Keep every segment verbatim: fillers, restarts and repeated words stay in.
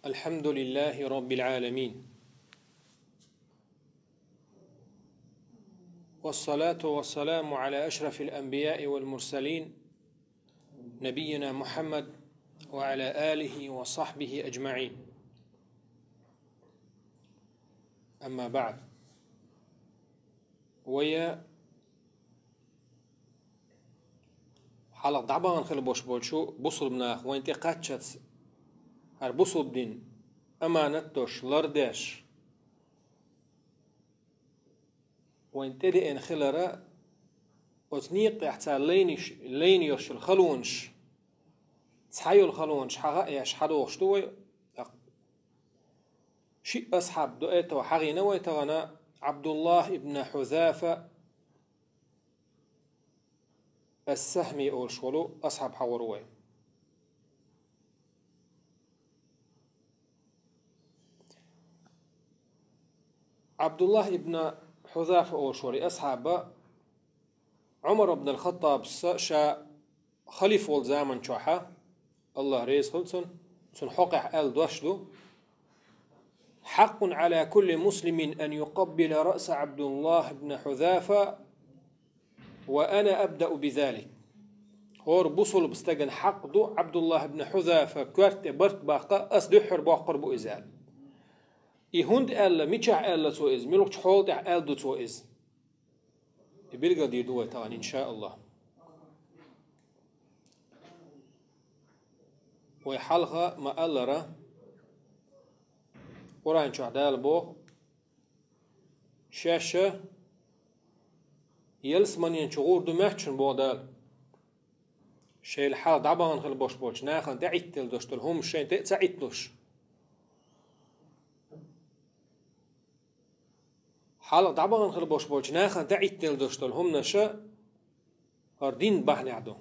الحمد لله رب العالمين. والصلاة والسلام على أشرف الأنبياء والمرسلين، نبينا محمد وعلى آله وصحبه أجمعين. أما بعد. Вай хьалха дӀабахана хила бош болчу бусулба нах вайн тӀе кхаччалц, хӀара бусулба дин аманат дош, лардеш, вайн тӀедеана хилара, оцу некъа тӀехь цара лайниш-, лайна йолуш йолу халонаш, цхьа йолу халонаш хьагӀа а еш, хьадохуш ду вай. ТӀаккха шиъ асхьаб до этого хьагӀийна вай тахана: Ӏабдуллах ибн Хьузафа ас-Сахьми олуш волу асхьаб хьагӀур вай. Ӏабдуллах ибн Хьузафа олуш волу и асхьаба Ӏумар ибн ал-Хаттабса ша халифа волу заман чохьа, Аллах реза хуьлу цунна, цунна хьокъехь аьлла дош ду: حق على كل مسلم أن يقبل رأس عبد الله بن حذافة وأنا أبدأ بذلك. ХӀора бусулба стагана хьакъ ду Ӏабдуллах ибн Хьузафа коьрта тӀе барт баккха, ас дуьххьара боккхур бу иза аьлла. И хӀунда аьлла, мичахь аьлла цо иза, муьлхачу хьола тӀехь аьлла ду цо иза? И билгалдийр ду вай тахана, иншааллах. Вай хьалха ма-аллара, Къуръан чохь Дала боху: «Шаьш ялсаманин чу гӀур ду моьттуш», боху Дала. Шайла хьалха дӀабахана хила бош болчу нахана тӀеӀитталла долуш долу хӀума шайна тӀе а ца Ӏитталуш. Хьалха дӀабахана хила бош болчу нахана тӀеӀитталла долуш долу хӀуманаша хӀара дин бахьанехь ду.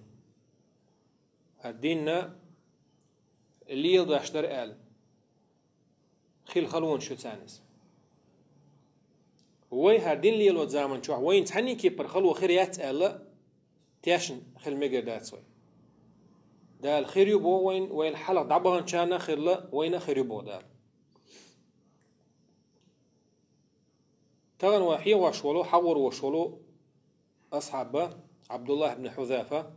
ХӀара динна леладеш дара аьлла, хила халонаш ю царна иза. Вай хӀара дин лелочу заман чохь вайна цхьанна кепара хало хир яц аьлла, тешна хила мегар дац вай. Дала хир ю боху вайна, вайна хьалха дӀабаханчарна а хилла, вайна а хир ю боху Дала. Тахана вай хьехош волу, хьагӀур вош волу асхьаб Ӏабдуллах ибн Хьузафа.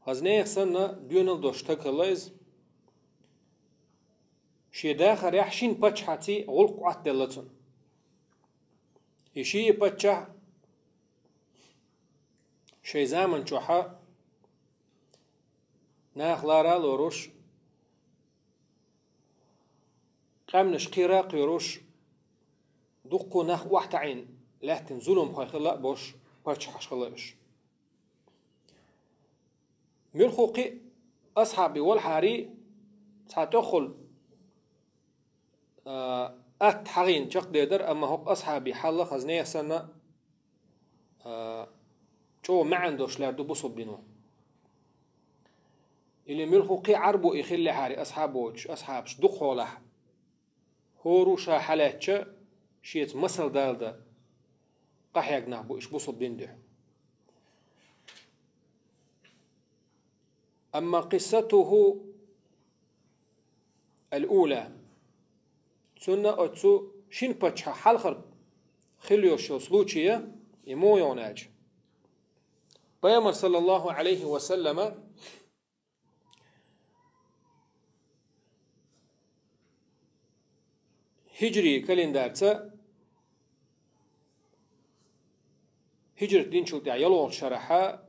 Хаза нехан санна доьналла долуш стаг хилла иза. Шен дахарехь шина паччахьаца гӀуллакх Ӏоттаделла цунна. И шиъ паччахь шайн заман чохьа нах лара а лоруш, къаьмнаш кхера а кхоьруш, дуккха нах охьатаӀийна лаьттина зуламхой хилла а болуш, паччахьаш хилла уьш. Муьлхха кхин а асхьабий валахьарий цхьа тӀехула, а, атта хьагӀийна чекхдер дара, амма хӀокху асхьабий хьал хаза нехан санна, а, чӀогӀа маьӀна долуш лаьрду бусулба дино. Или муьлхха кхин а Ӏарбо и хиллехьарий асхьаб воцуш, асхьабаш дукха хьолахь. ХӀора а ша хьалаьцча, шеца масал далда къахьегна нах бу уьш бусулба дин дуьхьа. Амма къиссатуху ал-ула. Цунна оцу шина паччахьан хьалхара хилла йолуш йолу случай, и муха йогӀу аьлча, Пайхамар, саллаллаху Ӏалайхи ва саллама, хиджри календарца, хиджрат динчул тӀаьхьа ялхолгӀачу шарахьа,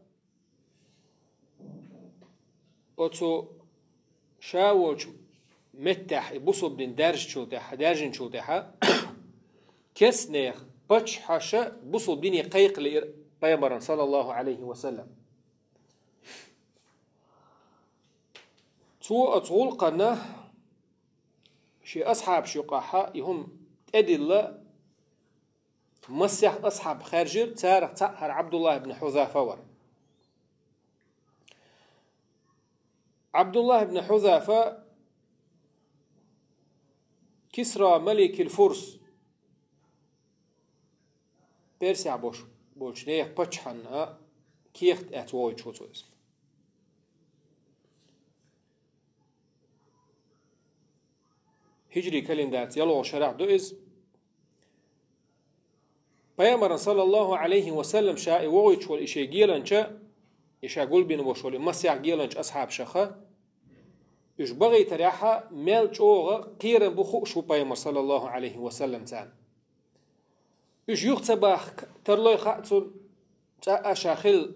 оцу ша волчу меттехь и бусулба дин даьржачул тӀаьхьа, даьржинчул тӀаьхьа, керстанех паччахьаша бусулба дине кхайкха лиира Пайхамарна, саллаллаху Ӏалайхи ва саллам. Цо оцу гӀуллакхана шен асхьабаш юкъахьа и хӀума тӀедилла, массех асхьаб хаьржира, царах цхьаъ хӀара Ӏабдуллах ибн Хьузафа вара. Ӏабдуллах ибн Хьузафа Кисра маликил Фурс, Персехь бош-, болчу нехан паччахьан а кехат эцна вогӀуьйтуш ву цо иза. хиджри календарца ялхолгӀа шарахь ду иза. Пайхамарна, саллаллаху Ӏалайхи ва саллам, ша и вогӀуьйтуш волу и шен геланча, и ша гулбина волуш волу и масех геланча асхьабашха, уьш бахийтарехьа, мел чӀогӀа кхерам бу хууш ву Пайхамар, саллаллаху Ӏалайхи ва саллам, царна. Уьш юха ца бахка, тарлой хаьа цунна, цкъа а ша хилла,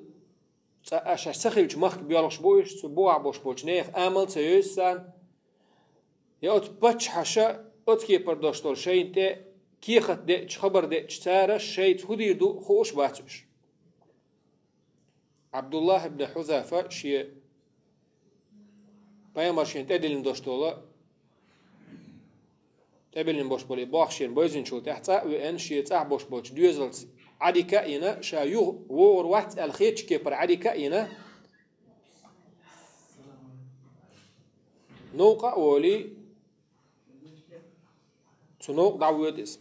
цкъа а шаьш ца хиллачу махка боьлхуш бу уьш, цу бухахь болуш болчу нехан амал а ца евза царна. Я оцу паччахьаша оцу кепара долуш долу шайна тӀе кехат деъча, хабар деъча, цара шайца хӀун дийр ду хууш бац уьш. Ӏабдуллахь ибн Хьузафа шен, пайхамар шена тӀедиллина долуш долу, тӀебиллина болуш болу и бохь шена бевзинчул тӀаьхьа цкъа а веана, шен цӀахь болуш болчу доьзалца Ӏадика а йина, ша юха вогӀур вац аьлла хетачу кепара Ӏадика а йина, новкъа а волий, цу новкъа дӀавоьду иза.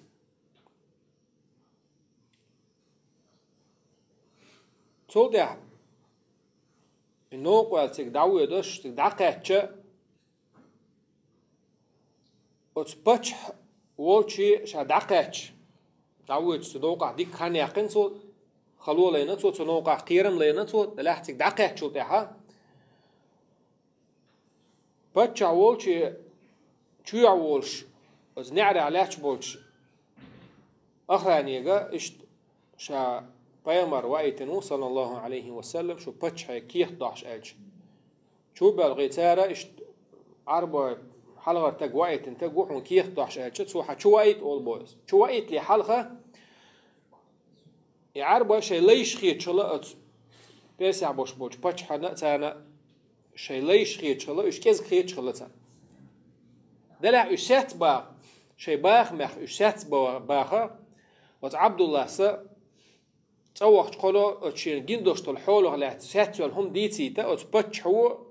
Цул тӀаьхьа и новкъа ваьлла цига дӀавоьдуш, цига дӀакхаьчча, оцу паччахь волчу ша дӀакхаьчча, дӀавоьдуш цу новкъахь дика хан яьккхина цо, хало лайна цо, цу новкъахь кхерам лайна цо, делахь цига дӀакхаьччул тӀаьхьа, паччахь волчу чоьхьа волуш, оцу неӀарехь лаьтташ болчу охраннига иштта ша пайхамар ваийтина ву, саллаллаху Ӏалайхи ва саллам, шу паччахье кехат дохьуш аьлча. Чу а боьлхий, цара иштта Ӏарбой хьалхара таг ваийтина таг ву хьуна кехат дохьуш аьлча, цо хьан чу ваийта олу боху иза. Чу ваийтале хьалха, и Ӏарбой шайн лайш хеташ хилла оцу Персехь болуш болчу паччахьна а, царна а шайн лайш хеташ хилла, уьш кӀезиг хеташ хилла царна. Делахь уьш саьццабаха, шайн бахамех уьш саьццаба-, баха, оцу Ӏабдулласа цӀа вахча кхоно оцу шена гина долуш долу хьолах лаьцна саьццавелла хӀума дийцийта, оцу паччахьо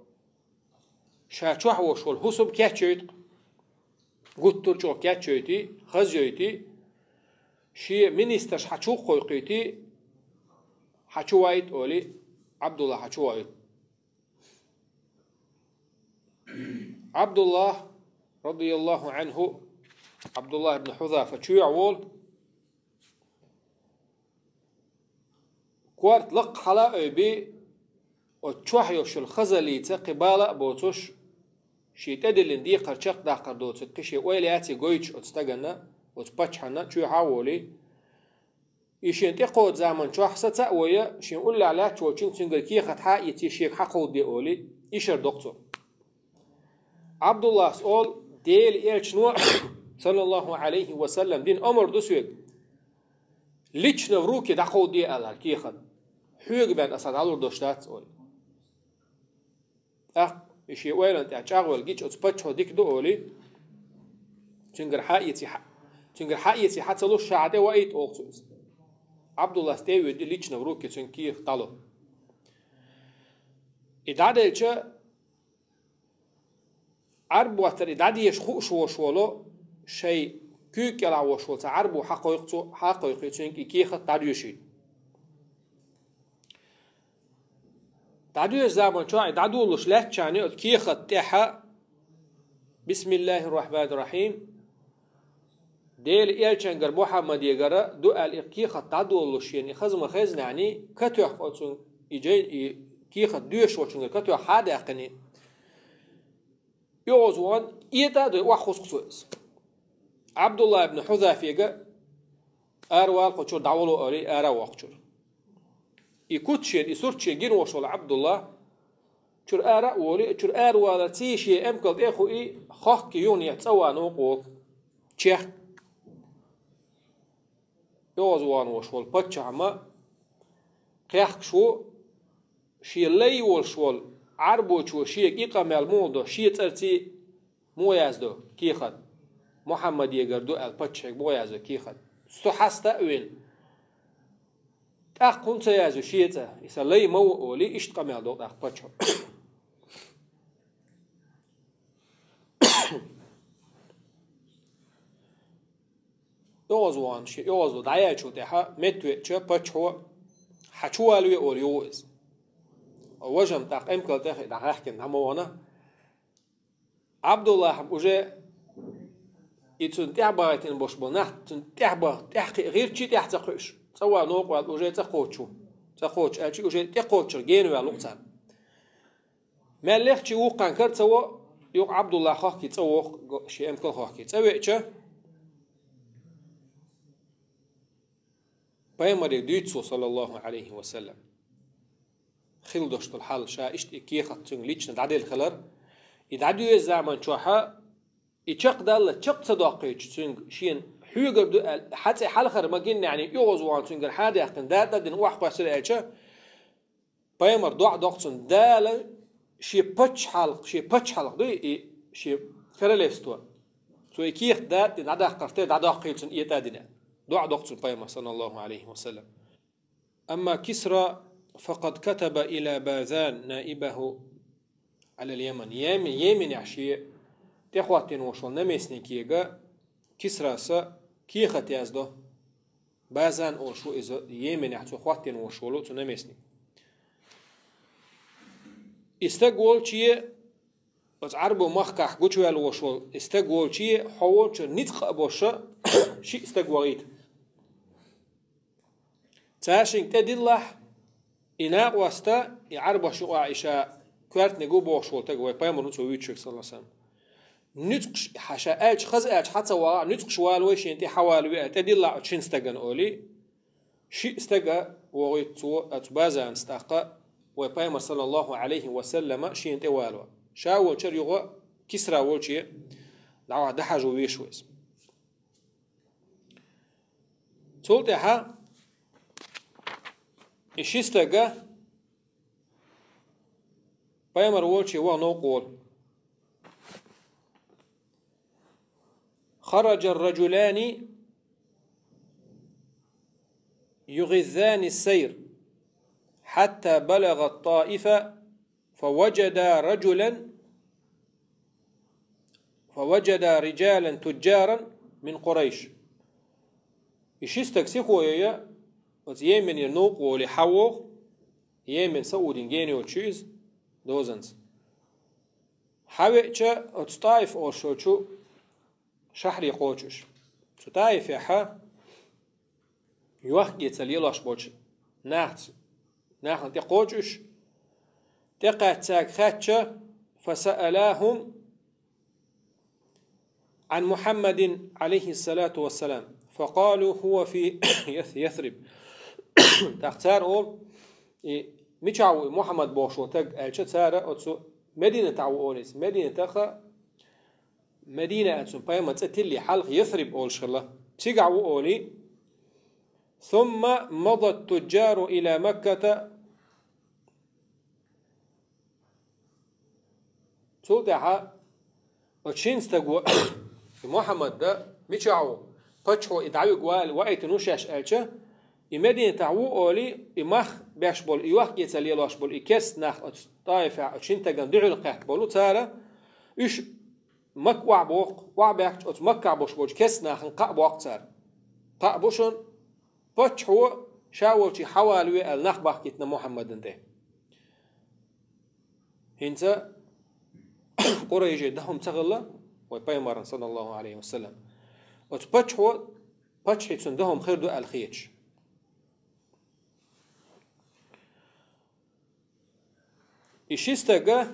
ша чохь волуш волу хӀусам кечйойту-кх. Гуттар а чӀогӀа кечйойтий, хазйойтий, шен министрш хьан чу а кхойкхуьйтий, хьан чу ваийта олий, Ӏабдулла хьан чу ваийта. Ӏабдулла, радияллаху Ӏанху, Ӏабдулла ибн Хьузафа чоьхьа волу, корта лакха хьала а ойбий, оцу чохь йолуш йолу Хазалица кхин бала а боцуш, шен тӀедиллина декхар чекхдаккхар доцург кхин шен ойла яций гойтуш оцу стаганна, оцу паччахьанна чоьхьа а волий, и шен тӀекхочу заман чохь саца а войя, шен уллехь лаьтташ волчуьнга цуьнгара кехат хьа а ийций, шега хьакховдаде олий, ишар доккху цо. Ӏабдуллас олу, Делан элчано, саллаллаху Ӏалайхи ва саллам, дина омар ду соьга, лично в руки дӀакховдаде аьлла кехат. Хьоьга бен аса дӀалур долуш дац, олий. ТӀаккха и шен ойланна тӀехь чӀагӀвелла гича оцу паччахьо дика ду олий, цуьнгара хьа а ийций хьа-, цуьнгара хьа а ийций хьа ца луш, ша хьан тӀе ваийта олу цо иза. Ӏабдуллас тӀе а воьдий, лично в руки цуьнга кехат дӀало. И дӀаделча, Ӏарботтар и дӀадеша хууш волуш волу, шайн куьйга кӀелахь волуш волу цхьа Ӏарбо хьакхойкху цо, хьакхойкхий цуьнга и кехат дӀадоьшийта. ДӀадоьшу заман чохь и дӀадолалуш лаьттачарна оцу кехат тӀехьа: «Бисмиллахир-рахманир-рахим. Делан элчангара Мухьаммадегара ду», — аьлла, и кехат дӀадолалуш шена и хаза ма-хеззинехь, катоьхна оцу и жай-, и кехат доьшуш волчуьнгара катоьхна хьа а даьккхина, оьгӀазвахана, этӀа а дой, охьахӀуссу цо иза. Ӏабдулла ибн Хьузафега: «Аравала кху чуьра, дӀавало», — олий, ара а воккху чуьра. И куц шена, и сурт шена гина волуш волу Ӏабдулла чуьра ара а волий, чуьра араваларций шен эмкал тӀе а хуий, хохкий юханехьа цӀа ван ву кху чехка. ОьгӀазвахана волуш волу паччахь ма кхехкаш ву, шен лай волуш волу Ӏарбочо шега и къамел муха до, шен цӀарций муха яздо кехат? «Мухьаммадегара ду», — аьлла, паччахьега муха яздо кехат? Со хьаста а вина, тӀаккха хӀунда ца язйо шен цӀа? И сан лай ма ву, олий, иштта къамел до тӀаккха паччахьо. ОьгӀазвахана, шен оьгӀазло дӀаяьллачул тӀаьхьа меттавеача, паччахьо: «Хьан чу валаве», — олу юха иза. Важа-м тӀаккха эмкал тӀе а хиъна, дӀахаьхкина дӀа ма вахана. Ӏабдуллахь-м уже И цунна тӀехьа бахийтина бош бо нах, цунна тӀехьа бах, тӀехьа кхи гӀирчи тӀехьа ца кхуьш. ЦӀа ван новкъа ваьлла уже цӀа кхочу. ЦӀа кхочу аьлчи, уже тӀе кхочура гена ваьлла лукъ царна. Мел лехчи вукханкар ца во, юкъ Абдулла хохки цӀа вох, ши эмкал хохки. ЦӀа веча, пайхамарик дуьйцу, саллаллаху алейхи ва саллям. Хил дош долу хьал, ша иштта и кехат цуьнга лично дӀаделла хилар. И дӀадоьза заман чохьа, и чекхдалла, чекх ца доккхуьйтуш цуьнга, шена хьоьгар ду аьлла, хьан цӀе хьалхара ма гиннехьний, оьгӀаз ван цуьнгара хьан а даьккхина, да тӀадина охьакхоьссира аьлча, пайхамар доӀа доккху цунна, Дала шен пачхьалкх, шен пачхьалкх дуй и, шен королевство. Цо и кехат да тӀе дӀадаккхарте, дӀадоккхийла цунна и тӀадина. ДоӀа доккху цунна пайхамар, саллаллаху алейхи ва саллям. Амма Кисра, факъад катаба иля Базан наибаху аляль Яман. Йемен, Йеменехь шен тӀехӀоттийна волуш волу наместникега Кисраса кехат яздо. Базан олуш ву иза, Йеменехь цо хӀоттийна волуш волу цу наместник. И стаг волче, оцу Ӏарбо махкахь гучуваьлла волуш волу и стаг волче, хьо волчуьра ницкъ а боша, шиъ стаг вахийта. Цаьршинга тӀедиллахь, и накъоста, и Ӏарбош юкъахь и ша коьртаниг ву бохуш волу таг, вай пайхамар ву цо вуьйцуш верг, саллаллаху алейхи ва саллям. Нуьцкъаш, хьан ша аьлча, хаза аьлча, хьан ца вагӀахь, нуьцкъаш вала вай, шена тӀе хьан вала веа, тӀедиллахь оцу шина стагана олий, шиъ стага вогӀуьйту цо оцу Базанца тӀаккха, вай пайхамар, саллаллаху алейхи ва саллама, шена тӀе валаван. Ша волчуьра юха Кисра волче дӀа-, дӀахьажо веш ву иза. Цул тӀаьхьа и ши стага пайхамар волче ваха новкъа волу. خرج الرجلان يغزان السير حتى بلغا الطائف فوجدا رجلا فوجدا رجالا تجارا من قريش. И ши стаг сихо йо, оцу Йеменера новкъа волий хьан воху, Йемен Саудин гена йоцуш ю иза дозанца. Хьан веача оцу ТӀаиф олуш йолчу шахьаре кхочуш. Цу ТӀаифехьа йохкаэца лелош болчу нахаца, нахана тӀе кхочуш, тӀекхаьчча цаьрга хаьттича, فسألاهم عن محمد عليه الصلاة والسلام فقالوا هو في يثرب. ТӀаккха цара олу, и мичахь ву и Мухьаммад бохуш волу таг аьлча, цара оцу Мединатахь ву олу иза. Мединатаха Медина аьлла цуьнан пайхамар цӀе тиллий хьалха Ясриб олуш хилла. Цигахь ву олий. ثم مضى التجار إلى مكة. Цул тӀаьхьа оцу шина стаго, и Мухьаммад да, мичахь ву, паччахьо и дӀавига ваьлла ваийтина ву шаьш аьлча, и Мединатахь ву олий, и мах беш болу, и йохкаэца лелош болу, и керста нах оцу ТӀаифехь оцу шина стагана дуьхьал кхетта болу цара, уьш Макка охьабохку, охьабаьхкича оцу Маккахь болуш болчу керста нахана кхаъ боккху цара. Кхаъ бу шуна, паччахьо ша волчу хьавалаве аьлла нах бахкийтина Мухьаммадан тӀе. ХӀинца Къурайшийн дан хӀума ца хилла вай пайхамарна, саллаллаху алейхи ва саллям. Оцу паччахьо, паччахье цунна дан хӀума хир ду аьлла хеташ. И ши стага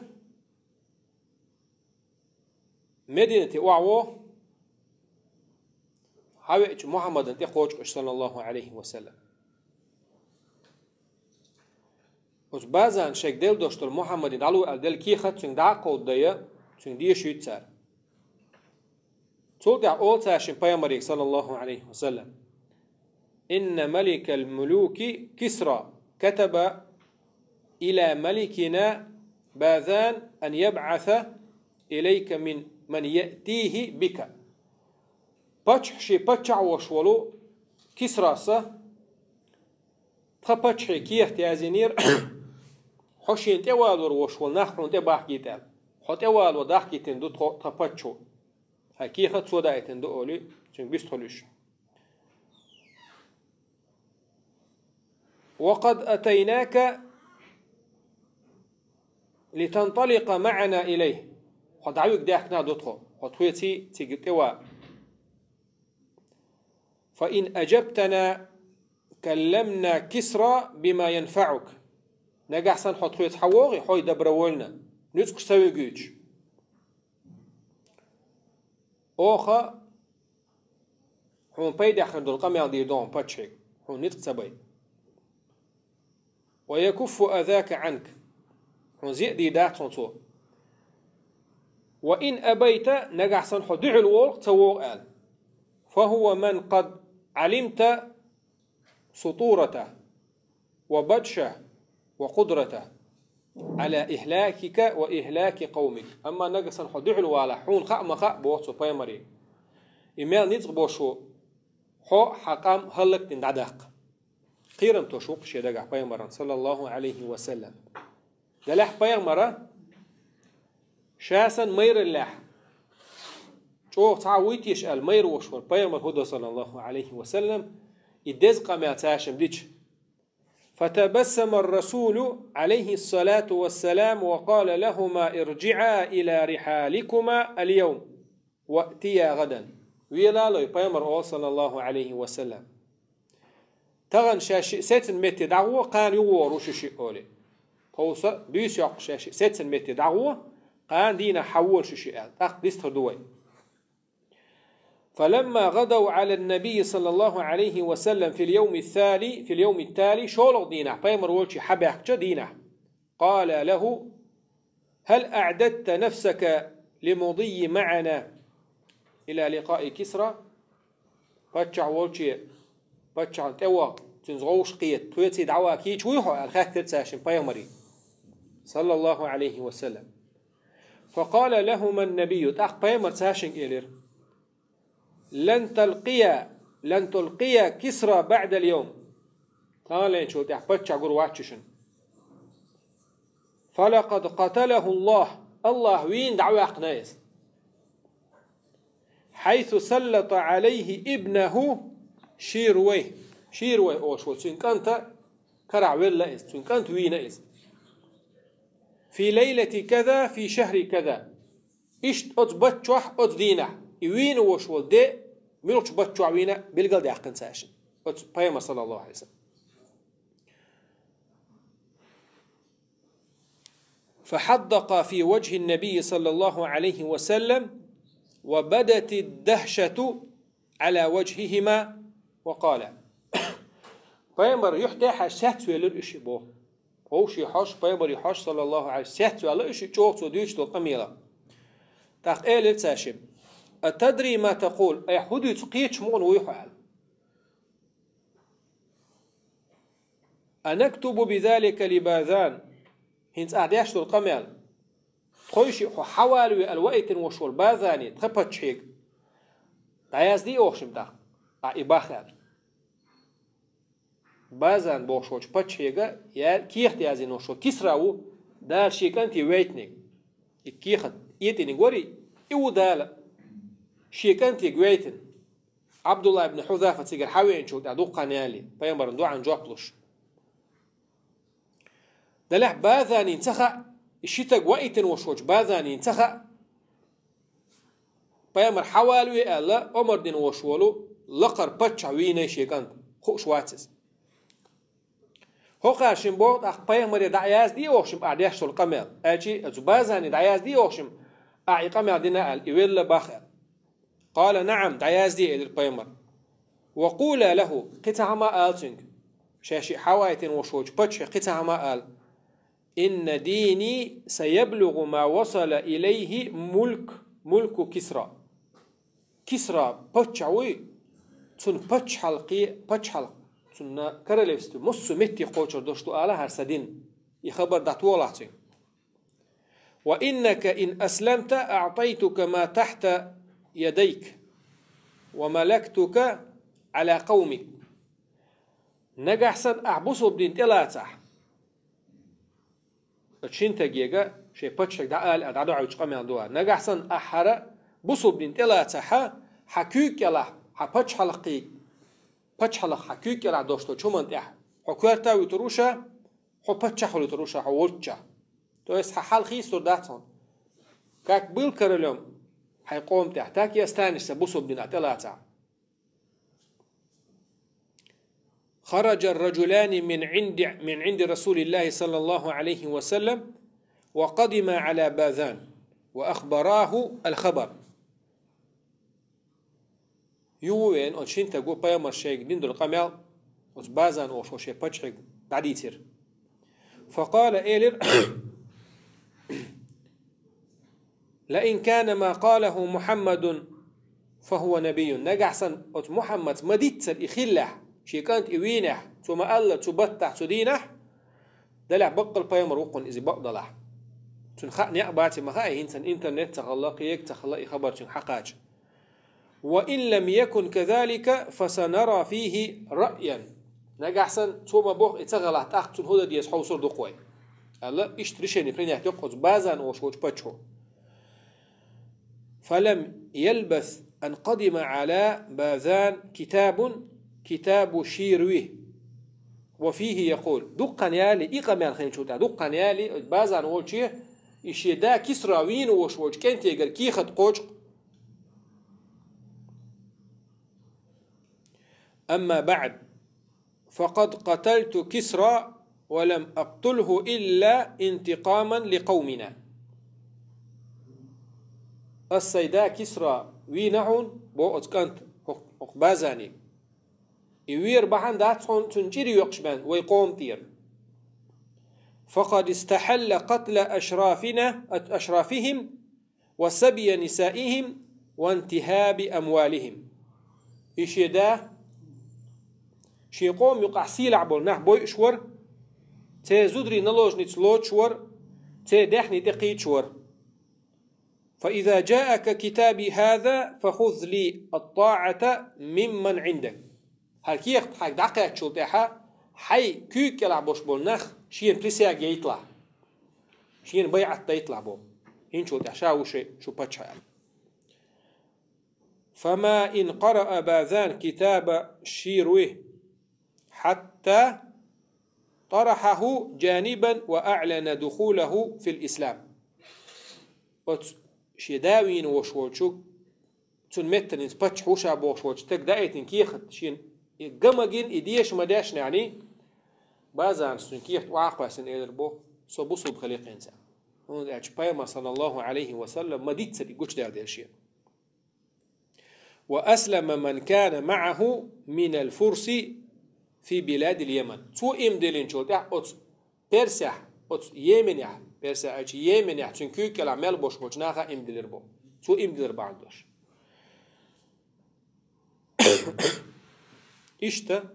Мединате охьаво, хьавеача Мухьаммадан тӀе кхочуш, саллаллаху алейхи ва саллям. Оцу Базана шайга делла долуш долу Мухьаммаде дӀало аьлла делла кехат цуьнга дӀа а кховдадайа, цуьнга дешуьйту цара. Цул тӀаьхьа олу цара шен пайхамарига, саллаллаху алейхи ва саллям: إن ملك الملوك كسرى كتب إلى ملكنا باذان أن يبعث إليك من من يأتيه بك. Паччахь шен паччахь волуш волу Кисраса тхан паччахье кехат яздинера, хьо шена тӀе валор волуш волу нах хьуна тӀе бахкийта аьлла. Хьо тӀе вало дахкийтина ду тхо, тхан паччахьо. Хьайн кехат цо даийтина ду олий, цуьнга вистхуьлуш. وقد أتيناك لتنطلق معنا إليه. Хьо дӀавига даьхкина ду тхо. Хьо тхоьций цига тӀе ван. فإن أجبتنا كلمنا كسرى بما ينفعك. Нагахь санна хьо тхоьца хьавогӀий, хьо добровольно, ницкъаш ца вигуьйтуш. Оха хьуна пайдехь хир долу къамел дийр ду хьуна паччахье, хьуна ницкъ ца бай. ويكف أذاك عنك. Хьуна зе а дийр дац хьуна цо. وإن أبيت, нагахь санна хьо дуьхьал волу ца вогӀу аьлла. فهو من قد علمت سطوته وبطشه وقدرته على إهلاكك وإهلاك قومك. Амма нагахь санна хьо дуьхьал валахь, хьуна хаа ма хаьа, боху цо пайхамаре, и мел ницкъ болуш ву, хьо хьан къам хӀаллакдина дӀадаккха. Кхерам тосуш ву-кх шен дагахь пайхамарна, саллаллаху Ӏалайхи ва саллам. Делахь пайхамара ша санна майраллехь чӀогӀа цхьа а вуй теша аьлла майра волуш вара пайхамар хӀун до, саллаллаху Ӏалайхи ва саллам, и деза къамел цаьршимма дича. فتبسم الرسول عليه الصلاة والسلام وقال لهما: ارجعا إلى رحالكما اليوم وأتيا غدا. Велалой, пайхамар олу, саллаллаху Ӏалайхи ва саллам. Тахана шаьш шиъ сецна метте дӀагӀо, кхана юхавогӀур ву шу шиъ олий. Тховса буьйса йоккхуш шаьш шиъ сецна метте дӀагӀо, кхана дийнахь хьавола шу шиъ аьлла, тӀаккха дистхир ду вай. فلما غدوا على النبي صلى الله عليه وسلم في اليوم التالي، في اليوم التالي, шолгӀа дийнахь, пайхамар волчу хьабаьхкича дийнахь, قال له: هل أعددت نفسك لمضي معنا إلى لقاء كسرى؟ Паччахь волче, паччахьна тӀе ваха, цуьнца гӀовш кхета, тхоьций дӀаваха кийча вуй хьо аьлла, хаьттира цаьршимма пайхамаре, саллаллаху Ӏалайхи ва саллам. فقال لهما النبي, тӀаккха пайхамар цаьршинга элира: لن تلقيا، لن تلقيا كسرى بعد اليوم. Таханлерчул тӀаьхьа паччахь гур вац шу шуна. فلقد قتله الله, АллахӀа вийна дӀаваьккхина иза. حيث سلط عليه ابنه شيرويه. Шийруайх олуш волу цуьнан кӀанта карахь велла иза, цуьнан кӀанта вийна иза. في ليلة كذا في شهر كذا. Иштта оцу баттахь, оцу дийнахь, и вийна волуш волу де муьлхачу баттахь вийна билгалдаьккхина цаьршимма оцу пайхамара, саллаллаху Ӏалайхи ва саллам. فحدق في وجه النبي صلى الله عليه وسلم وبدت الدهشة على وجههما وقال. Пайхамар юьхь тӀехь а сецвелира уьш, боху. Вовшийн хьош, пайхамарийн хьош, саллаллаху Ӏалайхи, сецваьлла уьш, чӀогӀа цо дуьйцуш долу къамелах. ТӀаккха элира цаьршимма: أتدري ما تقول؟ Айхьа хӀун дуьйцу кхеташ мукъана вуй хьо аьлла. أنكتب بذلك لباذان؟ ХӀинца ахь деш долу къамел, тхойшиъ хьо хьавалаве аьлла ваийтина волуш волу Базане, тхан паччахьега, дӀаяздий оха шимма тӀаккха, ахь и бах аьлла. Базан бохуш волчу паччахьега я-, кехат яздина волуш волу Кисра ву Дала шен кӀанте вейтинарг. И кехат этӀинарг варий, и ву Дала шен кӀантега вейтина. Ӏабдулла ибн Хьузафа цигара хьавеанчул тӀаьхьа дуккха хан ялале, пайхамарна доӀанна жоп луш. Делахь Базанина ца хаьа, и ши стаг ваийтина волуш волчу Базанина ца хаьа, пайхамар хьавалаве аьлла, омра дина волуш волу лакхара паччахь вийна шен кӀант, хууш вац иза. ХӀокхара шимма боху тӀаккха пайхамаре дӀаяздий оха шимма ахь деш долу къамел, аьлчи оцу Базане дӀаяздий оха шимма ахь и къамел дина аьлла, и велла бах аьлла. قال: نعم, дӀаяздий, элира пайхамар. وقولا له, кхин цхьа хӀума ала цуьнга. Шаьш и хьаваийтина волуш волчу паччахье кхин цхьа хӀума ала. إن ديني سيبلغ ما وصل إليه ملك، ملك كسرى. Кисра паччахь вуй, цуьнан пачхьалкхе, пачхьалкх, цуьнан королевстве массо а метте кхочур долуш ду ала хӀара сан дин. И хабар дӀатохалахь цуьнга. وإنك إن أسلمت أعطيتك ما تحت يديك وملكتك على قومك. Нагахь санна ахь бусулба дин тӀелацахь, оцу шина стагега шайн паччахьега дӀаала аьлла дӀадохьуьйтуш къамел ду хӀара. Нагахь санна ахь хӀара бусулба дин тӀелацахь, хьан куьйга кӀелахь, хьан пачхьалкхе, пачхьалкх хьан куьйга кӀелахь долуш долчу хӀуманна тӀехь хьо коьрта а вуьтур ву ша, хьо паччахь хуьлуьйтур ву ша хьо волччохь. То есть хьан хьал хийцалур дац хьуна. Как был королём хьайн къоман тӀехь, так и останешься, бусулба дин ахь тӀелацахь. خرج الرجلان من عند من عند رسول الله صلى الله عليه وسلم وقدما على باذان وأخبراه الخبر. Ювен оцу шина стага пайхамар шайга дина долу къамел оцу Базан олуш волчу шен паччахьега дӀадийцира. فقال, элира: لئن كان ما قاله محمد فهو نبي. Нагахь санна оцу Мухьаммадс ма-дийццара и хиллехь, шен кӀанта и вийнехь, цо ма-аллара цу баттахь, цу дийнахь, делахь баккъал пайхамар ву-кх иза бакъ далахь. Цунна хаа некъ бац и, ма хаьа хӀинца, интернет ца хилла, кхин а ца хилла и хабар цуьнга хьакхача. وإن لم يكن كذلك فسنرى فيه رأيا. Нагахь санна цо ма-бохху и ца хилахь, тӀаккха цунна хӀун дан деза хьовсур ду-кх вай, аьлла, иштта решение принять йоккху оцу Базан олуш волчу паччахьо. فلم يلبث أن قدم على باذان كتاب، كتاب شيرويه، وفيه يقول. Дуккха хан яьлла, и къамел хинчул тӀаьхьа дуккха хан яьлла, Базан волче и шен да Кисра вийна волуш волчу кӀентегара кехат кхочу. أما بعد، فقد قتلت كسرى ولم أقتله إلا انتقاما لقومنا. Ас сайн да Кисра вийна хьуна, боху оцу кӀанта хӀокху Базане. И вер бахьана дац хьуна цунна чӀир йоькъуш бен вай къоман тӀера. فقد استحل قتل أشرافنا، أشرافهم، وسبي نسائهم وانتهاب أموالهم. И шен да шен къоман юкъахь сийлахь болу нах бойуш вара, церан зударий наложниц лоцуш вара, церан даьхни тӀекхийдаш вара. فإذا جاءك كتابي هذا فخذ لي الطاعة ممن عندك. ХӀара кехат хьайга дӀакхаьччул тӀаьхьа, хьайн куьйга кӀелахь болуш болу нах шена присяга яйталахь, шена байӀат дайталахь боху. ХӀинчул тӀаьхьа ша ву шайн, шун паччахь аьлла. فما إن قرأ باذان كتاب شيرويه حتى طرحه جانبا وأعلن دخوله في الإسلام. Оцу шен да вийна волуш волчу, цунна меттанийн паччахь ву ша бохуш волчу стага даийтина кехат шена и ган ма гина, и деша ма дешнехь, Базанас цуьнан кехат охьа а кхоьссина, элира боху: «Со бусулба хила кхин цхьаъ». ХӀунда аьлча пайхамар, саллаллаху Ӏалайхи ва саллам, ма-дийццара и гучудаьлла дела шена. وأسلم من كان معه من الفرس في بلاد اليمن. Цо иман диллинчул тӀаьхьа оцу Персехь, оцу Йеменехь, Персехь аьлча Йеменехь, цуьнан куьйга кӀелахь мел болуш болчу наха иман диллира боху. Цо иман диллар бахьана долуш. Иштта,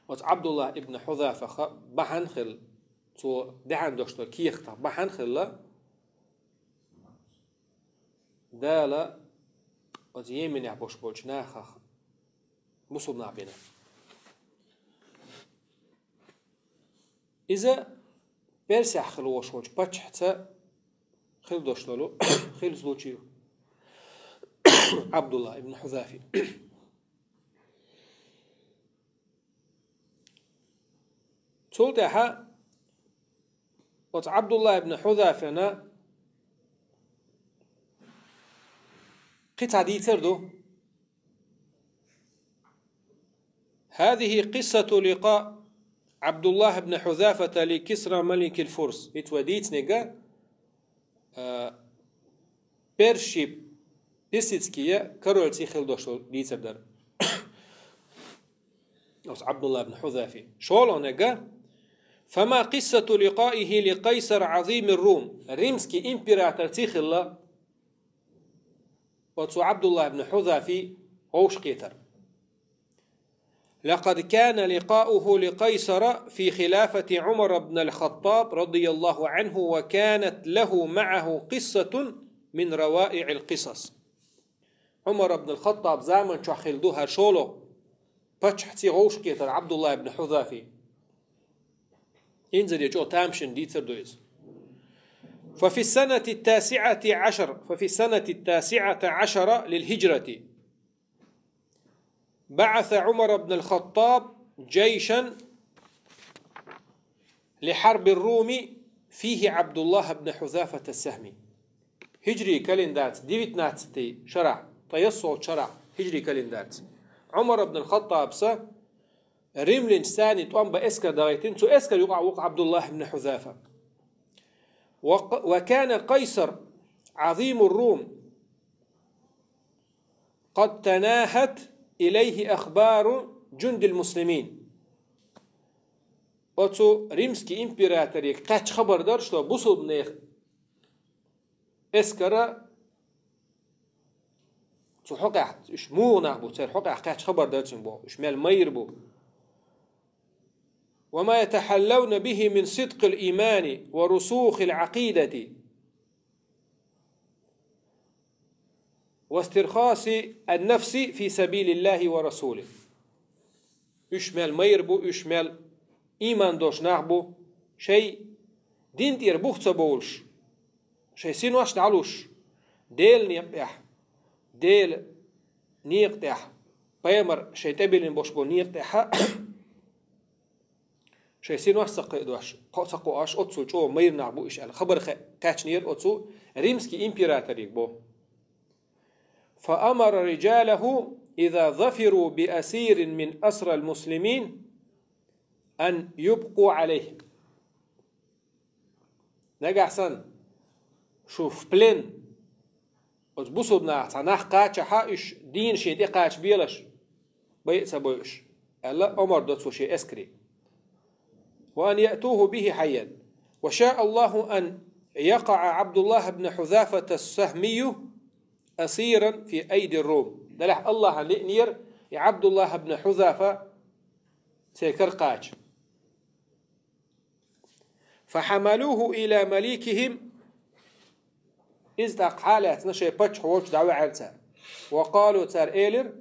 оцу Ӏабдуллах ибн Хьузафах бахьана хилла, цо даьхьна долуш долу кехатах бахьана хилла, Дала оцу Йеменехь болуш болчу нахах бусулба нах бина. Иза Персехь хила волуш волчу паччахьца хила долуш долу хила случай ю. Ӏабдулла ибн Хьузафи. Цул тӀаьхьа оцу Ӏабдулла ибн Хьузафина кхин цхьа дийцар ду. هذه قصة لقاء عبد الله بن حذافة لكسرى ملك الفرس. Ицу вай дийцинарг, а, персий, персидский король цӀе хила долуш долу дийцар дара. Оцу Ӏабдулла ибн Хьузафи. ШолгӀаниг: فما قصة لقائه لقيصر عظيم الروم. Римский император цӀе хилла оцу Ӏабдулла ибн Хьузафи вовшахкхетар. لقد كان لقاؤه لقيصر في خلافة عمر بن الخطاب رضي الله عنه، وكانت له معه قصة من روائع القصص. Ӏумар ибн ал-Хаттаб заман чохь хилла ду хӀара шолгӀа паччахь цӀе вовшахкхетар Ӏабдулла ибн Хьузафи. Инзаре чӀогӀа тамашийна дийцар ду иза. ففي السنة التاسعة عشر، ففي السنة التاسعة عشر للهجرة بعث عمر بن الخطاب جيشا لحرب الروم فيه عبد الله بن حذافة السهمي. Хиджри календарца девятнадцатый шарахь, ткъаесналгӀачу шарахь хиджри календарца, Ӏумар ибн ал-Хаттабса римлянаш царна тӀом бан эскар дӀагӀийтина, цу эскара юкъахь ву-кх Ӏабдуллахь ибн Хьузафа. وق-، وكان قيصر عظيم الروم قد تناهت إليه أخبار جند المسلمين. Оцу римский императоре кхаьчча хабар дара, что бусулбанех эскара цу хьокъехь, уьш муха нах бу, церан хьокъехь кхаьчча хабар дара цуьнга боху, уьш мел майра бу. وما يتحلون به من صدق الإيمان ورسوخ العقيدة واسترخاص النفس في سبيل الله ورسوله. Уьш мел майра бу, уьш мел ийман долуш нах бу, шайн дин тӀера бух ца бовлуш, шайн синош дӀалуш, Делан некъа тӀехь, Делан некъа тӀехь, пайхамар шайн тӀебиллина болуш болу некъа тӀехь шайн синош ца кхиадош, кхо-, ца кхоош, оццул чӀогӀа майра нах бу уьш аьлла, хабар хе-, кхаьчнера оцу римский императоре боху. فأمر رجاله إذا ظفروا بأسير من أسرى المسلمين أن يبقوا عليه. Нагахь санна, шу в плен, оцу бусулба нахах цхьа нах кхачахь, уьш дийна шен тӀе кхачабелаш, байа а ца бойуш, аьлла, омар до цо шен эскаре. وأن يأتوه به حيا. وشاء الله أن يقع عبد الله بن حذافة السهمي أسيرا في أيدي الروم. Делахь Аллахьан лиънера и Ӏабдуллахь ибн Хьузафа церан кара кхача. فحملوه إلى مليكهم. Иза тӀаккха хьалаьцна шайн паччахь волчу дӀаваьӀира цара. وقالوا, цара элира: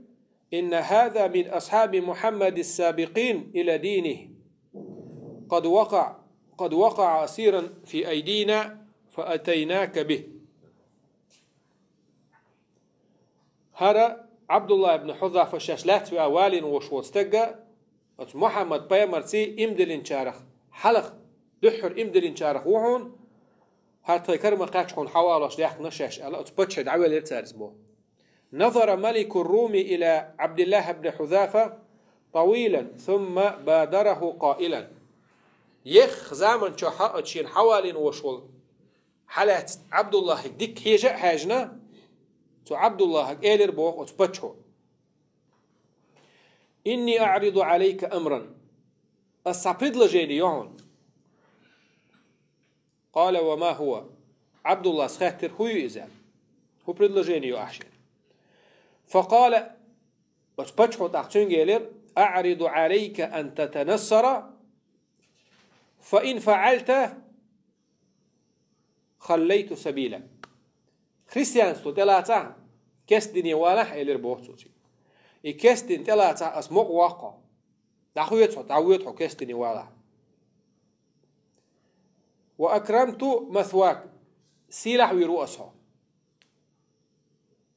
إن هذا من أصحاب محمد السابقين إلى دينه. قد وقع، قد وقع أسيرا في أيدينا فأتيناك به. ХӀара Ӏабдулла ибн Хьузафа шаьш лаьцна веа валийна волуш волу стаг, оцу Мухьаммад пайхамарций иман диллинчарах хьалха, дуьххьара иман диллинчарах ву хьуна, хӀара тхайн кара ма кхаьчча хьуна хьавалош даьхкина шаьш аьлла, оцу паччахье дӀавелира цара иза боху. نظر ملك الروم إلى عبد الله بن حذافة طويلا ثم بادره قائلا. Ехха заман чохь оцу шена хьавалийна волуш волу хьалаьцна Ӏабдуллахьига дика хьежа а хьаьжна, цу Ӏабдуллахьига элира боху оцу паччахьо: إني أعرض عليك أمرا. Ас цхьа предложение йо хьуна. قال: وما هو؟ Ӏабдуллас хаьттира, хӀун ю иза? ХӀун предложение йо ахь шена? فقال, оцу паччахьо тӀаккха цуьнга элира: أعرض عليك أن تتنصر، فإن فعلت خليت سبيلك. Христианство тӀелацахь, керста дине валахь, элира боху цо цуьнга. И керста дин тӀелацахь, ас мукъа воккху хьо. ДӀахоьцу хьо, дӀавоьду хьо керста дине валахь. وأكرمت مثواك, сийлахь вийр ву ас хьо.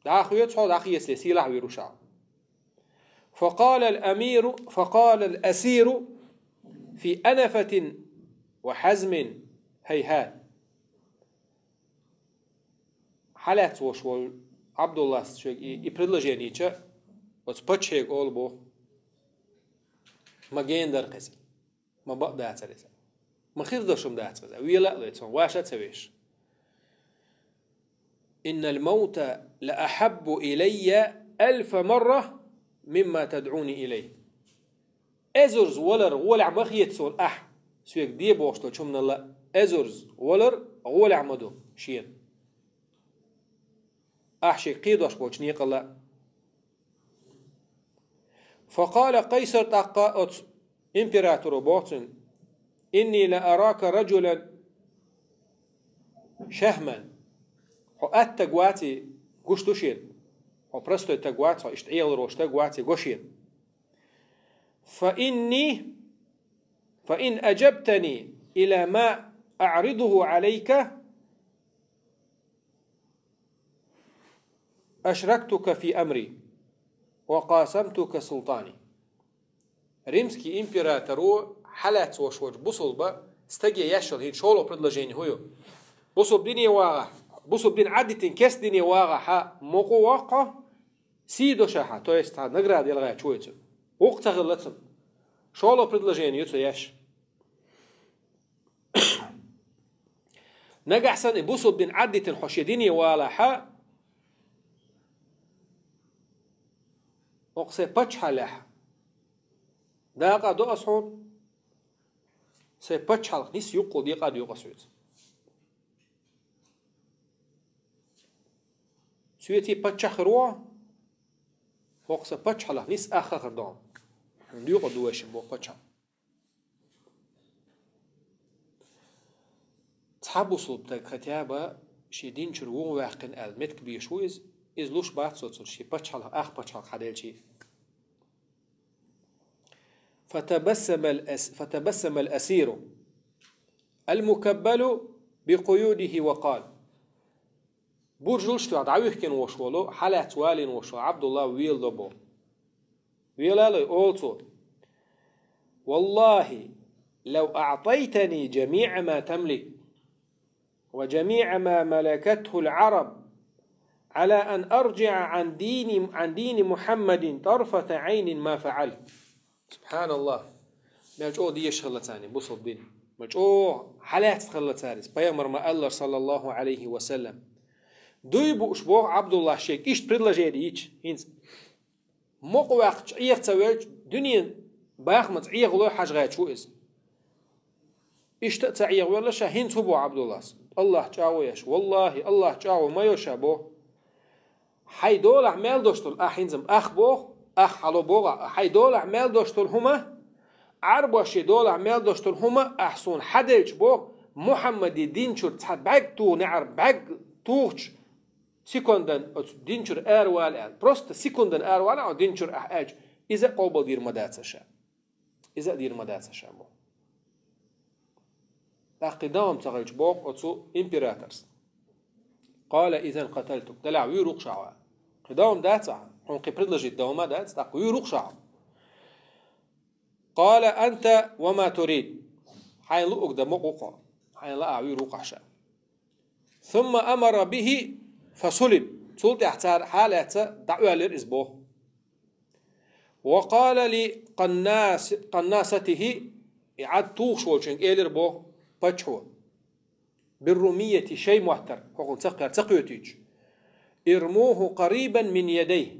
ДӀахоьцу хьо, дӀахецале сийлахь вийр ву ша. فقال الأمير، فقال الأسير في أنفة وحزم: هيهات. Хьалаьцна волуш волу Ӏабдуллас шега и, и предложение йича, оцу паччахьега олу боху: ма гена дара-кх иза. Ма бакъ дацара иза. Ма хир долуш хӀума дац-кх иза. Вела а лоьцу хьуна, ваша а ца веш. إن الموت لأحب إلي ألف مرة مما تدعوني إليه. Эзарза валар гӀолехь ма хета суна ахь, соьга де бохуш долчу хӀуманал а, эзарза валар гӀолехь ма ду шена, ахь шега кхийдош болчу некъал а. فقال قيصر, тӀаккха оцу императоро боху цуьнга: إني لأراك رجلا شهما. Хьо атта стаг ваций гуш ду шена. Хьо простой стаг вац, хьо иштта Ӏеларош стаг ваций го шена. فإني، فإن أجبتني إلى ما أعرضه عليك أشركتك في أمري وقاسمتك سلطاني. Римский императоро хьалаьцна волуш волчу бусулба стаге еш йолу хӀинца шолгӀа предложение хӀун ю? Бусулба дине вагӀахь, бусулба дин Ӏадитина керста дине вагӀахь, мукъа воккху хьо, сий до ша хьан, то есть хьан награда яла гӀерташ ву иза. Вукху ца хилла цунна. ШолгӀа предложени ю цо еш. Нагахь санна и бусалба дин Ӏадитина хьо шен дине валахь, хӀокху сайн паччахьаллехь дакъа до ас хьуна, сайн паччахьалкх нис юккъал декъа а доькъу ас хьоьца. Соьций паччахь хир ву, хӀокху сан паччахьаллах нис ах хир ду хьуна. Хьуна доькъур ду вайшимма боху паччахьо. Цхьа бусалба стаг хотя бы шен дин чуьра вон ваьккхина аьлла меттиг беш ву иза, иза луш бац со цунна шен паччахьаллах, ах паччахьалкх хьаделча а. فتبسم الأس-، فتبسم الأسير المكبل بقيوده وقال. Буржалш тоьхна дӀавихкина волуш волу, хьалаьцна валийна волуш волу Ӏабдулла велало боху. Велалой, олу цо: والله لو أعطيتني جميع ما تملك وجميع ما ملكته العرب على أن أرجع عن دين، عن دين محمد طرفة عين ما فعلت. СубхьаналлахӀ. Мел чӀогӀа дезаш хилла царна бусалба дин. Мел чӀогӀа хьалаьцна хилла цара иза, пайхамара ма-аллара, саллаллахӀу Ӏалайхи ва саллам. Дуй бууш боху Ӏабдуллас шега иштта предложени йича, хӀинца мукъа ваьккхича Ӏеха ца велча, дуьненан бахамца Ӏехалой хьажа гӀерташ ву иза. Иштта а ца Ӏехавелла ша, хӀинца хӀун боху Ӏабдуллас? АллахӀ чӀагӀо еш. ВаллахӀи, АллахӀ чӀагӀо ма йо ша боху. Хьайн долахь мел долуш долу, ахь хӀинца-м ах боху, ах хьало боху, хьайн долахь мел долуш долу хӀума, Ӏарбошийн долахь мел долуш долу хӀума ахь суна хьаделча боху, Мухьаммадин дин чуьра цхьа бӀаьрг туху неӀар бӀаьрг тухучу секундан оцу дин чуьра аравала аьлла. Просто секундан аравала оцу дин чуьра ахь аьлча, иза а къобалдийр ма дацара ша. Иза а дийр ма дацара ша боху. ТӀаккха кхин дӀа-м ца хилча боху оцу императорс. قال إذا قتلتك. Делахь вуьйр ву-кх ша хьо. Кхин дӀа-м дац ахь. Хьуна кхин предложить дӀа-м дац, тӀаккха вуьйр ву-кх ша хьо. قال أنت وما تريد. Хьайна луъург дан мукъа ву-кх хьо. Хьайна лаахь вуьйр ву-кх ахь ша. ثم أمر به فصلب. Цул тӀаьхьа цара хьалаьцна дӀаоьллира иза боху. وقال لقناص-، قناصته, и Ӏад тухуш волчуьнга элира боху паччахьо. بالرومية, шайн моттара, хӀокхунна ца кхер ца кхетийча. ارموه قريبا من يديه.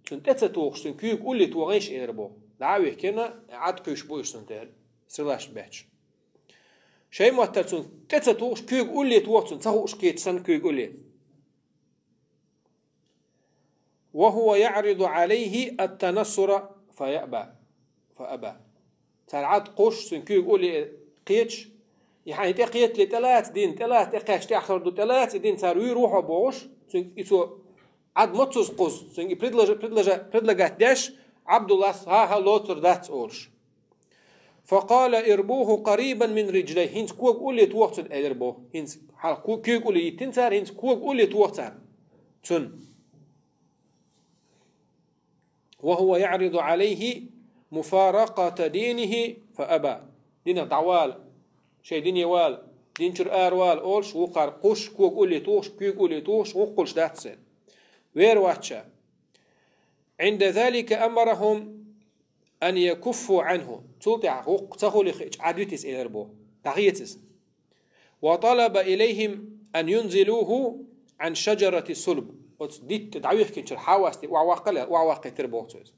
Цунна тӀе ца тухуш, цуьнан куьйга улле тохийша элира боху. ДӀа а вихкина, Ӏад кхуьйсуш бу уьш цунна тӀера, стрелаш бетташ. Шайн моттара цунна тӀе ца тухуш, куьйга улле тоха цунна, ца хууш кхеташ санна куьйга улле. وهو يعرض عليه التنصر فيأبى، فأبى. Цара Ӏад кхуьссуш, цуьнан куьйга улле кхеташ, и хьайна тӀе кхетале тӀелаца дин, тӀелаца тӀекхаьчча тӀаьхьа хир ду, тӀелаца и дин, цара вуьйр ву хьо бохуш, цуьнга и цо Ӏад маццаза кхуссу, цуьнга и предложа-, предложа-, предлагать деш, Ӏабдуллас: «ХӀан-хӀа, лоцур дац», — олуш. فقال: «ارموه قريبا من رجليه». ХӀинца кога улле тоха цунна, элира боху. ХӀинца хьалха ку-, куьйга улле йиттина цара, хӀинца кога улле тоха царна цунна. وهو يعرض عليه مفارقة دينه فأبى. Динах дӀавала, шайн дине вала, дин чуьра аравала олуш, вукхара кхуссуш, кога улле тухуш, куьйга улле тухуш, гӀуллакх хуьлуш дац церан. Вер вац ша. عند ذلك أمرهم أن يكفوا عنه. Цул тӀаьхьа гӀуллакх ца хуьлий хиъча, Ӏад вита иза, элира боху. ДӀахеца иза. وطلب إليهم أن ينزلوه عن شجرة الصلب. Оцу дитта дӀавихкинчуьра хьавасте охьаваккхал аьлла, охьаваккхийтира боху цо иза.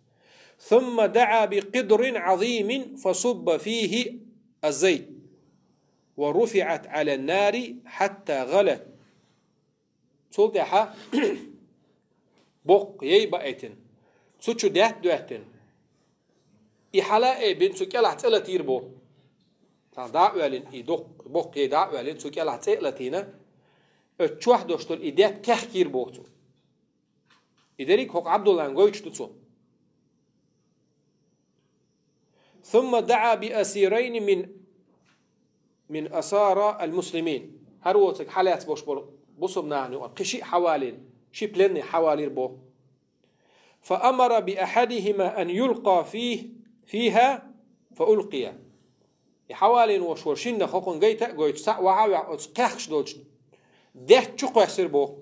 ثم دعا بقدر عظيم فصب فيه الزيت ورفعت على النار حتى غلت. Цул тӀаьхьа боккха яй баийтина, цу чу даьтта доьттина, и хьала а бина, цу кӀелахь цӀе латийра боху. Цхьа дӀа а оьллина, и доккха, боккха яй дӀа а оьллина, цу кӀелахь цӀе а латийна, оцу чохь долуш долу и даьтта кхехкийра боху цо. И дерриг хӀокху Ӏабдуллана гойтуш ду цо. ثم دعا بأسيرين من، من أسارى المسلمين. ХӀара воцург хьалаьцна болуш болу бусалба нахана юкъара кхин шиъ хьавалийна, ши пленный хьавалийра боху. فأمر بأحدهما أن يلقى فيه، فيها، فألقي. И хьавалийна волуш волу шиннах хӀокхунна гайта а гойтуш, цхьаъ вахьа а ваьхьа, оцу кхехкаш долчу даьтта чу кхоьссира боху.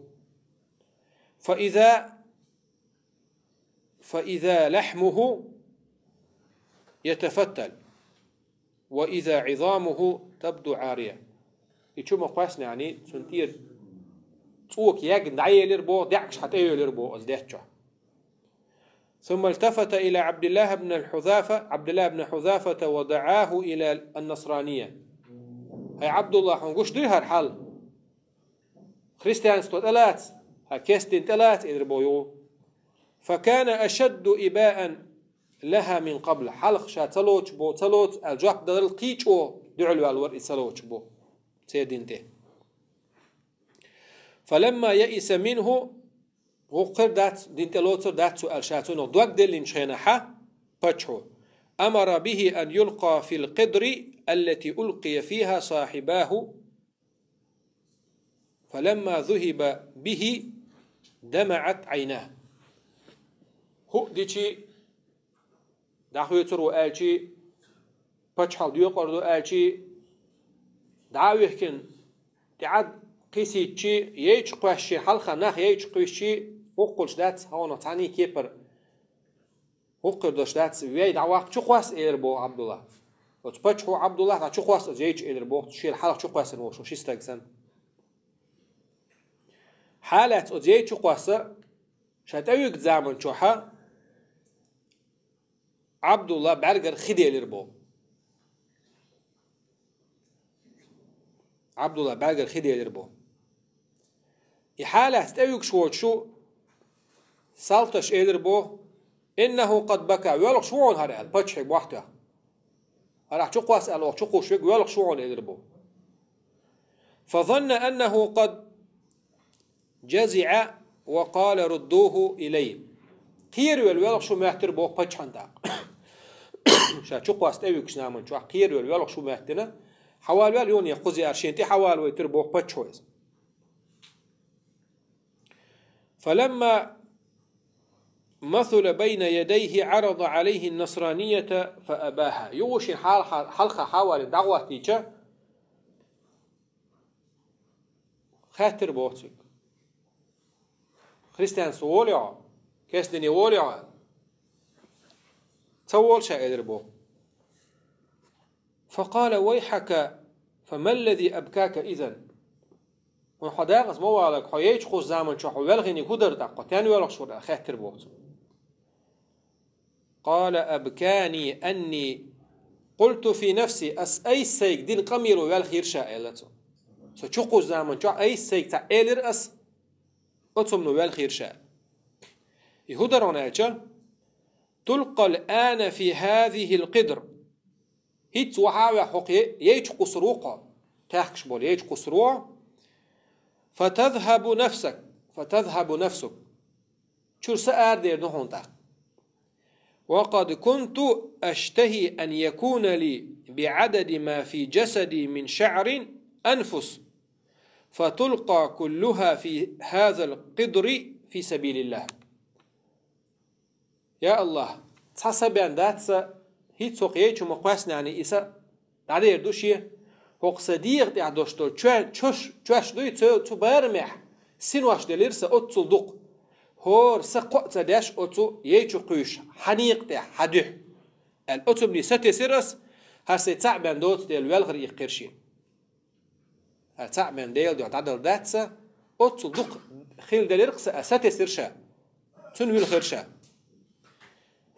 فإذا، فإذا لحمه يتفتل. وإذا عظامه تبدو عارية. И чу ма кхоссинехь, цунна тӀера цӀока ягна дӀаелира боху, даьӀахкаш хьа тӀеелира боху оцу деттачохь. ثم التفت إلى عبد الله بن الحذافة، عبد الله بن حذافة ودعاه إلى النصرانية. ХӀай Ӏабдулла, хьуна гуш дуй хӀара хьал? Христианство тӀелаца, хӀара керста дин тӀелаца, элира боху юха. فكان أشد إباء لها من قبل. Хьалха ша ца лоцуш бо-, ца лоцу аьлла жоп даларал кхин а чӀогӀа дуьхьал ваьлла вара и ца лоцуш бо церан дин тӀе. فلما يئس منه, хӀокху хир дац, дин тӀелоцур дац цо аьлла ша цунах дог деллинчу хенахь, паччахьо, أمر به أن يلقى في القدر التي ألقي فيها صاحباه، فلما ذهب به دمعت عيناه. ХӀуъ дичи, дӀахоьцур ву аьлчи, паччахьалла доькъур ду аьлчи, дӀа а вихкина, тӀаьхьа кхийсичи, яйчу кхоьссичи, хьалха нах яйчу кхуьйсучи, хӀокхуьлуш дац хьуна цхьаьний кепара. ХӀокхуьлуш дац, вай дӀаваккха чу кхосса, элира боху Ӏабдулла. Оцу паччахьо Ӏабдулла дӀа чу кхосса оцу яйчу, элира боху, шена хьалха чу кхоьссина волуш ву ши стаг санна. Хьалаьцна оцу яйчу кхосса, ша тӀевуьгучу заман чохь Ӏабдулла бӀаьргара хи делира боху. Ӏабдулла бӀаьргара хи делира боху. И хьалаьцна тӀевуьгуш воцуш ву салташа элира боху: إنه قد بكى, воьлхуш ву хьуна хӀара аьлла, паччахье бохь тоьхна. ХӀара ахь чу кхосса аьлла, оха чу кхуссуш верг воьлхуш ву хьуна, элира боху. فظن أنه قد جزع وقال: ردوه إلي. Кхеравелла воьлхуш ву моьттира боху паччахьна тӀаккха. Ша чу кхосса тӀевуьгучу заман чохь кхеравелла воьлхуш ву моьттина, хьавалавелла юха кхузара шена тӀе хьавалавайтира боху паччахьо иза. فلما مثل بين يديه عرض عليه النصرانية فأباها. Юха шена хьалха, хьалха хьавалийна дӀахӀоттийча, хаьттира боху цуьнга: христианство волий хьо? Керста дине волий хьо? Ца волу ша, элира боху. فقال: ويحك، فما الذي أبكاك إذن؟ Вай, хьо дакъаза ма валалаш, хьо яйчу кхуссучу заман чохь хьо воьлхиниг хӀун дара тӀаккха, хьо стенна воьлхуш вара, хаьттира боху цо. قال: أبكاني أني قلت في نفسي, ас айса сайга дина къамело воьлхийра ша, аьлла цо. Со чу кхуссучу заман чохь айса сайга цхьаъ элира ас, оцу хӀумано воьлхийра ша. И хӀун дара хьуна аьлча: تلقى الآن في هذه القدر. ХӀинца вахьа а ваьхьа хӀокху яйчу кхуссур ву хьо, кхехкаш болу яйчу кхуссур ву хьо. فتذهب نفسك، فتذهب نفسك. Чуьра са арадер ду хьуна тӀаккха. وقد كنت أشتهي أن يكون لي بعدد ما في جسدي من شعر أنفس، فتلقى كلها في هذا القدر في سبيل الله. Я АллахӀ, цхьа са бен дац сан, хӀинца хӀокху яйчу ма кхоссинехь и са дӀадер ду шен. ХӀокху сан дегӀа тӀехь долуш долу чоь-, чош-, чоьш дуй, цу, цу барамехь синош делира сан оццул дукха. ХӀора са кхоъ ца деш оцу яйчу кхуьйсуш хьан некъа тӀехь, хьан дуьхьа, аьлла, оцу хӀумане сатесира ас, хӀара сайн цхьаъ бен доцу дела воьлхара иккхира шен. ХӀара цхьаъ бен Делан дуьхьа дӀадала дац сан, оццул дукха хила делира сан, ас сатесира ша. Цунна вилхира ша.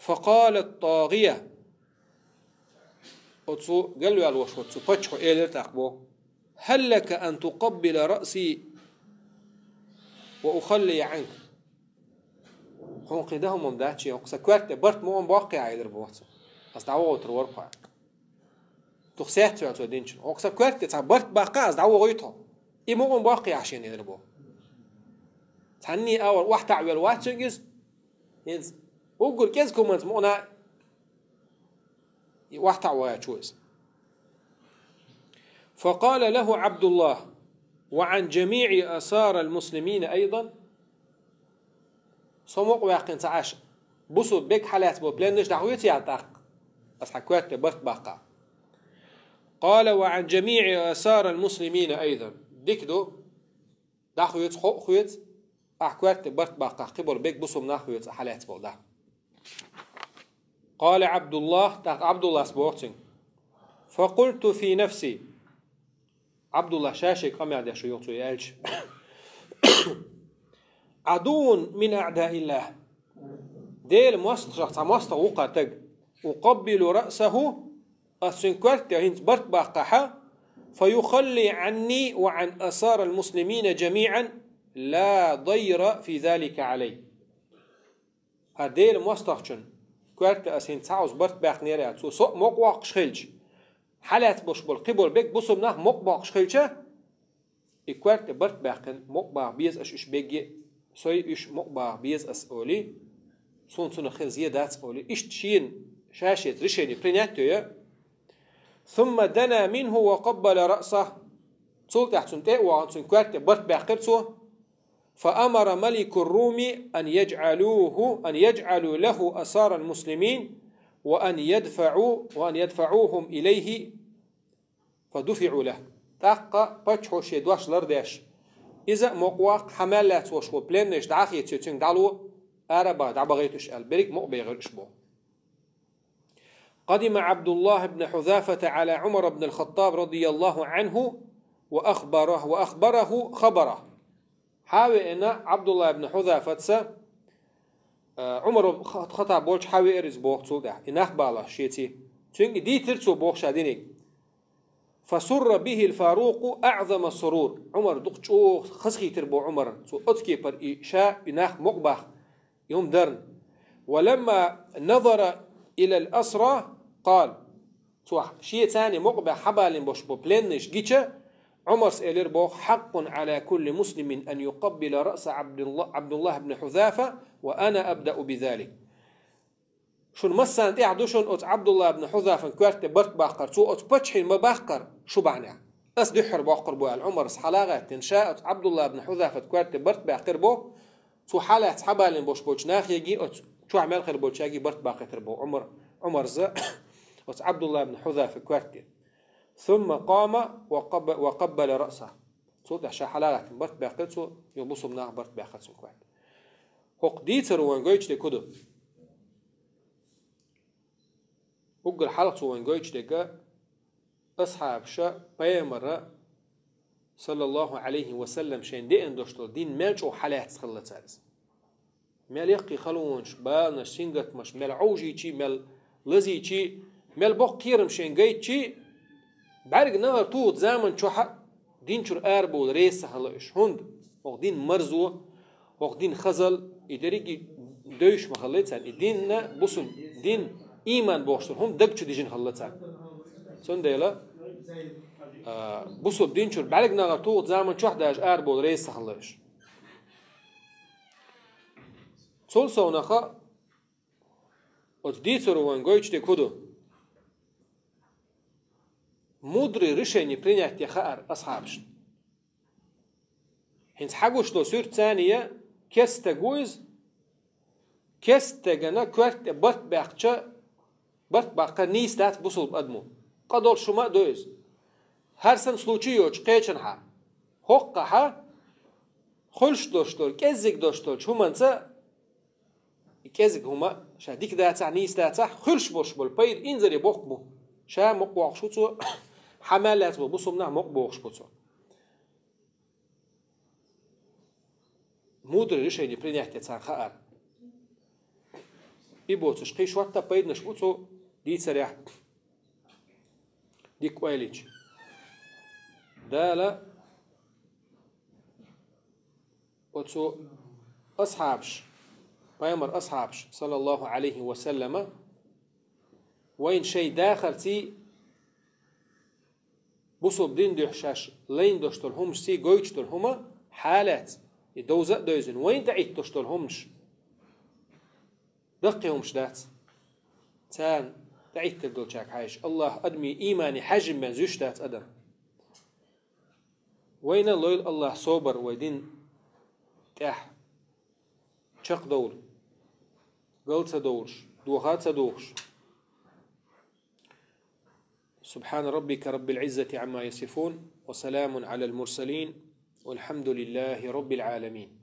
فقال الطاغية. Оцу галваьлла волуш волчу паччахьо элира тӀаккха боху: هل لك أن تقبل رأسي وأخلي عنك؟ Хьуна кхин дан хӀумма дац шен, хӀокху сан коьрта тӀе барт мукъам боккхий ахь, элира боху цо. Ас дӀавогӀуьйтур вара-кх хьо. Дукха сецваьлла цо динчун. ХӀокху сан коьрта тӀе цхьа барт баккха, ас дӀавогӀуьйту хьо. И мукъам боккхий ахь шена, элира боху. Цхьанний а вара охьатаӀвелла вац цуьнга иза. ХӀинца уггар кӀезиг хӀуманца мукъана и охьатаӀваьллачо иза. فقال له عبد الله: وعن جميع أسارى المسلمين أيضا؟ Со мукъа ваьккхина ца Ӏаш, бусалба берг хьалаьцна болу пленнаш дӀахоьций ахь тӀаккха, ас хьан коьрта тӀе барт баккха? قال: وعن جميع أسارى المسلمين أيضا. Дика ду, дӀахоьцу, хьо а хоьцу, ахь коьрта тӀе барт баккха, кхин болу берг бусалба нах а хоьцу, ахь хьалаьцна болу дӀа. قال عبد الله, тӀаккха Ӏабдуллас боху цуьнга: فقلت في نفسي. Ӏабдуллахь ша шега къамаьл деш йоах цо аьлча. عدو من أعداء الله. Делан мостагӀашех цхьа мостагӀа ву-кх ер таг. أقبل رأسه. Аз цун коьрта тӀа хӀинца барт баккхахьа. فيخلي عني وعن أسارى المسلمين جميعا لا ضير في ذلك علي. ХӀара Делан мостагӀчун коьрта тӀа аз хӀинца цхьа оцу барт баьккхинера аьлла, цо со а мукъа воккхуш хилча, хьалаьцна болуш болу кхиболу берриг бусулба нах мукъа боккхуш хилча, и коьрта тӀе барт баьккхина мукъа баха беза аш уьш берриге а, со а уьш мукъа баха беза ас олий, суна цунах хила зен дац олий, иштта шена ша-шеца решение принять йо я. ثم دنا منه وقبل رأسه. Цул тӀаьхьа цунна тӀе а вахана, цуьнан коьрта тӀе барт баьккхира цо. فأمر ملك الروم أن يجعلوه، أن يجعلوا له أسارى المسلمين وأن يدفعوا، وأن يدفعوهم إليه فدفعوا له. ТӀаккха паччахьо шен дош лардеш, иза а мукъа ваккха, хьан мел лаьцна волуш волу пленныйш дӀа а хеций, цуьнга дӀало, ара а баха, дӀабахийта уьш аьлла, берриг а мукъа бехира уьш боху. قدم عبد الله بن حذافة على عمر بن الخطاب رضي الله عنه وأخبره، وأخبره خبره. Хьан а веана Ӏабдулла ибн Хьузафатца, а, Ӏумар ибн Ха-, Хаттаб волчу хьан веара иза боху цул тӀаьхьа, и нах балахь шеца. Цуьнга и дийцира цо боху ша диниг. فسر به الفاروق أعظم السرور. Ӏумар дукха чӀогӀа хазахийтира боху Ӏумар, цо оцу кепара и ша, и нах мукъа баха, и хӀума дарна. ولما نظر إلى الأسرى قال. Цо шеца царна мукъа баьхна хьабалийна болуш болу пленныйш гича, Ӏумарс элира боху: حق على كل مسلم أن يقبل رأس عبد الله، عبد الله بن حذافة، وأنا أبدأ بذلك. Шуна массарна тӀехь ду шуна оцу Ӏабдулла ибн Хьузафан коьрта тӀе барт баккхар, цо оцу паччахьна ма-баккхара, шу бахьанехь. Ас дуьххьара боккхур бу аьлла, Ӏумарс хьалагӀаьттина, ша оцу Ӏабдулла ибн Хьузафат коьрта тӀе барт баьккхира боху, цо хьалаьцна хьабалийна болуш болчу нахега, оцу чохь мел хир болчаьрга барт баккхийтира боху Ӏумар, Ӏумарс оцу Ӏабдулла ибн Хьузафа коьрта тӀе. ثم قام وقب-، وقبل رأسه. Цул тӀаьхьа ша хьалагӀаьттина барт баьккхира цо, юха бусулба наха барт баьккхира цуьнан коьрта. ХӀокху дийцаро вайн гойтуш дерг хӀун ду? Уггар хьалха цо вайн гойтуш дерг, асхьабаша пайхамара, саллаллаху Ӏалайхи ва саллам, шайна деана долуш долу дин мел чӀогӀа хьалаьцна хилла цара иза. Мел яккхий халонаш, баланаш, сингаттамаш, мел Ӏовжийчий, мел лазийчий, мел боккха кхерам шайна гайтчий, бӀаьрг нагӀар тухучу заман чохь а дин чуьра арабовла реза ца хилла уьш. ХӀунда? ХӀокху дин марзо, хӀокху дин хазал, и дерриге а девзаш ма хилла царна. И динна, бусулба дин, ийман бохуш долу хӀума даг чу дижина хилла царна. Цундела, а, бусулба дин чуьра бӀаьрг нагӀар тухучу заман чохь даже арабовла реза ца хилла уьш. Цул совнаха оцу дийцаро вайн гойтуш дерг хӀун ду? Мудрый решение принять ян хаар асхьабашна. ХӀинца хьагуш долу суьрт царна я, керста стаг ву иза, керста стагана коьрта тӀе барт баьккхича, барт баккха нийса дац бусулба адамо. Къа долуш хӀума а ду иза. ХӀара санна случай йоцуш кхечанхьа, хӀоккхахьа, хуьлуш долуш долу, кӀеззиг долуш долчу хӀуманца, и кӀезиг хӀума ша дика дацахь, нийса дацахь, хуьлуш болуш болу пайда инзаре боккха бу. Ша мукъа воккхуш ву цо, хьан мел лаьцна болу бусулба нах мукъа бохуш бу цо. Мудрое решение принять ян царна хаара. И боцуш кхин шортта пайданаш бу цу дийцарехь, дика ойла йича. Дала оцу асхьабаш, пайхамар асхьабаш, саллаллаху Ӏалайхи ва саллама, вайна шайн дахарций, бусулба дин дуьхьа шаьш лайна долуш долу хӀуманашций гойтуш долу хӀума хьалаьцна, и довза а девзина, вайна тӀеӀитталуш долу хӀуманаш даккхий хӀуманаш дац. Царна тӀеӀиттар долчаьрга хьаьжча, АллахӀ адамийн иймане хьаьжжина бен зуьйш дац адам. Вайна лойла АллахӀ собар вай дин тӀехь чекхдовла, гал ца довлуш, доха а ца дохуш. سبحان ربك رب العزة عما يصفون، وسلام على المرسلين، والحمد لله رب العالمين.